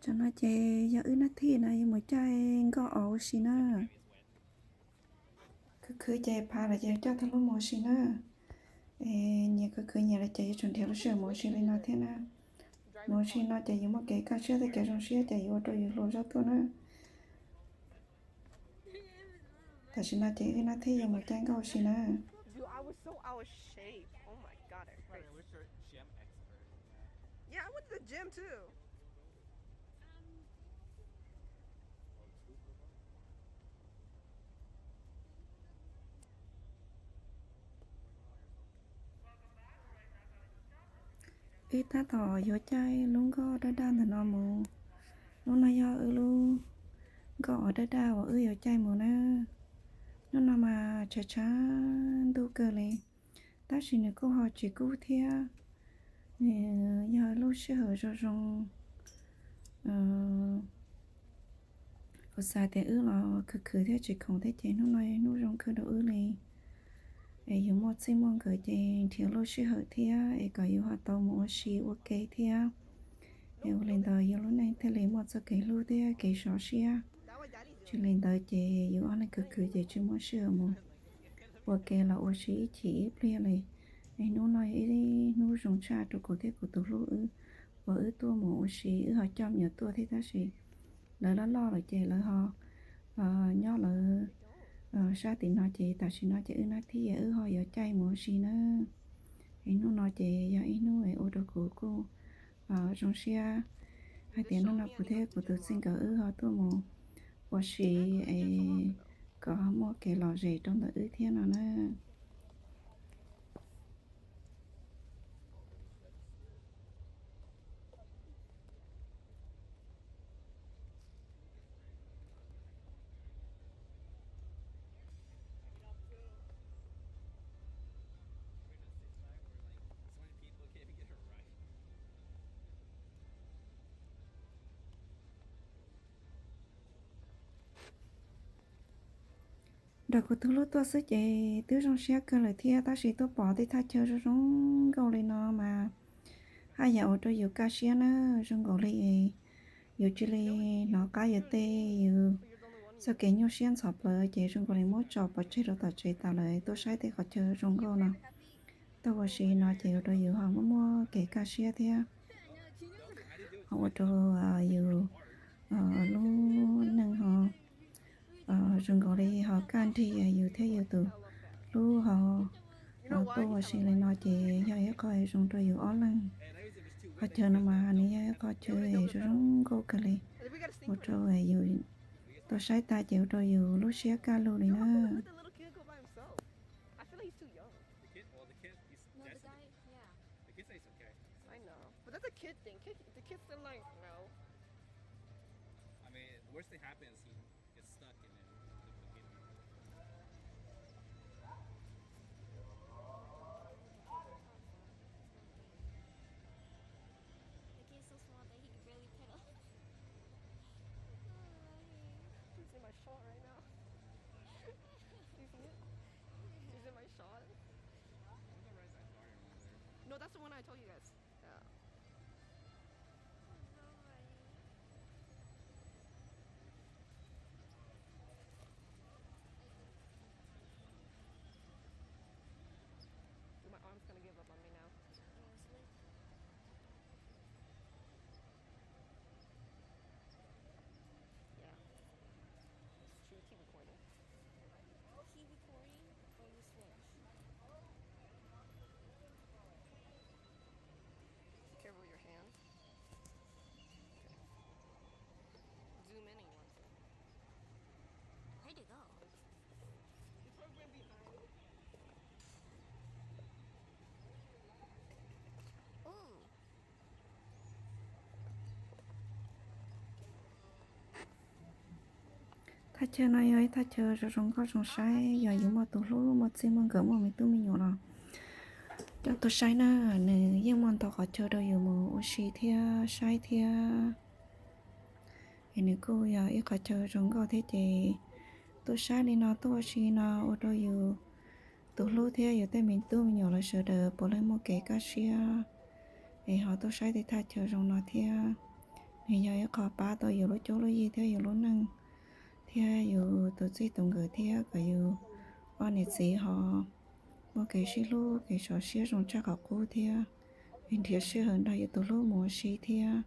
Tsam no ces yog wb nab thij na yuav mus caij nkoj ua si na. Khwv khwv ces phav lawm ces coj tau lub mus ua si na. Es nyias khwv khwv nyias lawm ces yuav tsum nrhiav lub sij hawm mus ua si li no thiab na. Mus ua si no ces yus muaj kev kaj siab thiab kev zoo siab ces yuav ua rau yus hluas zog tuaj na. Tam sim no ces wb nab thij yuav mus caij nkoj ua si na. Wb tab tom yuav caij lub nkoj daj daj ntawm no mus. Lub no yog wb lub nkoj uas daj daj uas wb yuav caij mus na. Hnub no mas tshav tshav ntuj kawg li, tab sis nws kuj ho tsis kub thiab. Nws yog lub sij hawm zoo zoo. Kuv xav tias wb los khwv khwv thiab tsis khoom thiab ces hnub no hnub zoo kawg rau wb li. Es yus muaj txij muaj nkawm ces nrhiav lub sij hawm thiab es kom yus ho tau mus ua si ua ke thiab. Es ua li ntawd yus lub neej thiaj li muaj txoj kev hlub thiab kev sov siab. Tsis li ntawd ces yus ob leeg khwv khwv ces tsis muaj sij hawm mus ua ke los ua si ib chim ib pliag li. Es hnub no yog ib hnub zoo tshaj rau kuv thiab kuv tus hlub wb, uas wb tuaj mus ua si, wb ho coj me nyuam tuaj thiab tab sis lawv loj loj lawm ces lawv ho nyob lawv sab tim no ces tam sim no ces wb nab thij wb ho yuav caij mus ua si na. Es hnub no ces yog ib hnub es ua rau kuv kuj zoo siab hais tias hnub no kuv thiab kuv tus txij nkawm wb ho tuaj mus ua si es kom muaj kev lom zem rau ntawm wb thiab no na. Nrog kuv tus hlub tuaj xwb ces twb zoo siab kawg lawm thiab tab sis tuaj pom tej thaj chaw zoo zoo nkauj li no mas haj yam ua rau yus kaj siab na. Zoo nkaus li yus cia li hnov qab yus tej, yus txoj kev nyuaj siab ntxhov plawv ces zoo nkaus li muab tso pov tseg rau tom tsev tas lawm tuaj saib tej qhov chaw zoo nkauj no. Tuaj ua si no ces ua rau yus ho muaj muaj kev kaj siab thiab ho ua rau yus lub neej ho zoo nkaus li ho kaj nrig yus thiab yus tus hlub ho tuaj ua si li no ces yog ib qho zoo rau yus ob leeg. Qhov chaw no mas nws yog ib qhov chaw zoo zoo nkauj kawg li, ua rau yus tuaj saib tag ces ua rau yus lub siab kaj lug li na. He's in my shot right now. He's in my shot. No, that's the one I told you guys. Yeah. My arm's gonna give up on me now. Yeah. Should we keep recording? Keep recording or we switch? Be careful with your hand. Okay. Zoom in if you want to. Where'd it go? It probably went behind. Ooh. Thaj chaw no yog ib thaj chaw zoo zoo nkauj zoo saib, yog yus muaj tus hlub, muaj txij muaj nkawm, muaj me tub me nyuam los coj tuaj saib na. Nws yeej muaj ntau qhov chaw rau yus mus ua si thiab saib thiab. Es nws kuj yog ib qhov chaw zoo nkauj thiab ces tuaj saib li no, tuaj ua si no ua rau yus tus hlub thiab yus tej me tub me nyuam lawv sawv daws puav leej muaj kev kaj siab es ho tuaj saib tej thaj chaw zoo no thiab. Nws yog ib qho pab tau yus lub cuab lub yig thiab yus lub neej, thiab yus tus txij tus nkawm thiab kom yus ob niam txiv ho muaj kev sib hlub kev sov siab zoo tshaj qhov qub thiab. Es nrhiav sij hawm nrog yus tus hlub mus ua si thiab.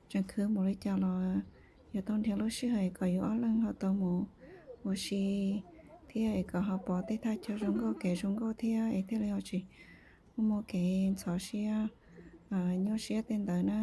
Tseem khwv mus li cas los yuav tau nrhiav lub sij hawm kom yus ob leeg ho tau mus ua si thiab es kom ho pom tej thaj chaw zoo nkauj kev zoo nkauj thiab es thiaj li ho tsis muaj muaj kev ntxhov siab, nyuaj siab tej ntawd na.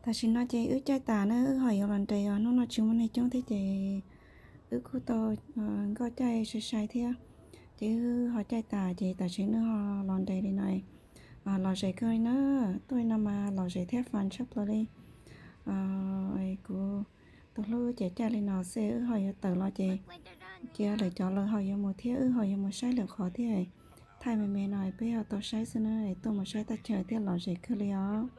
Tam sim no ces wb caij tas na, wb ho yuav los nres os, hnub no tsis muaj neeg coob thiab ces wb kuj tau nkoj caij sai sai thiab. Ces wb ho caij tas ces tam sim no ho los nres li no, lom zem kawg li na. Tuaj li no mas lom zem thiab fun tshaj plaws li. Kuv tus hlub ces caij li no xwb, wb ho yuav tawm los ces cia lwm cov lawv ho yuav mus thiab, wb ho yuav mus saib lwm qhov thiab. Thaij me me no peb ho tau saib xwb na, tuaj mus saib thaj chaw thiab lom zem kawg li os.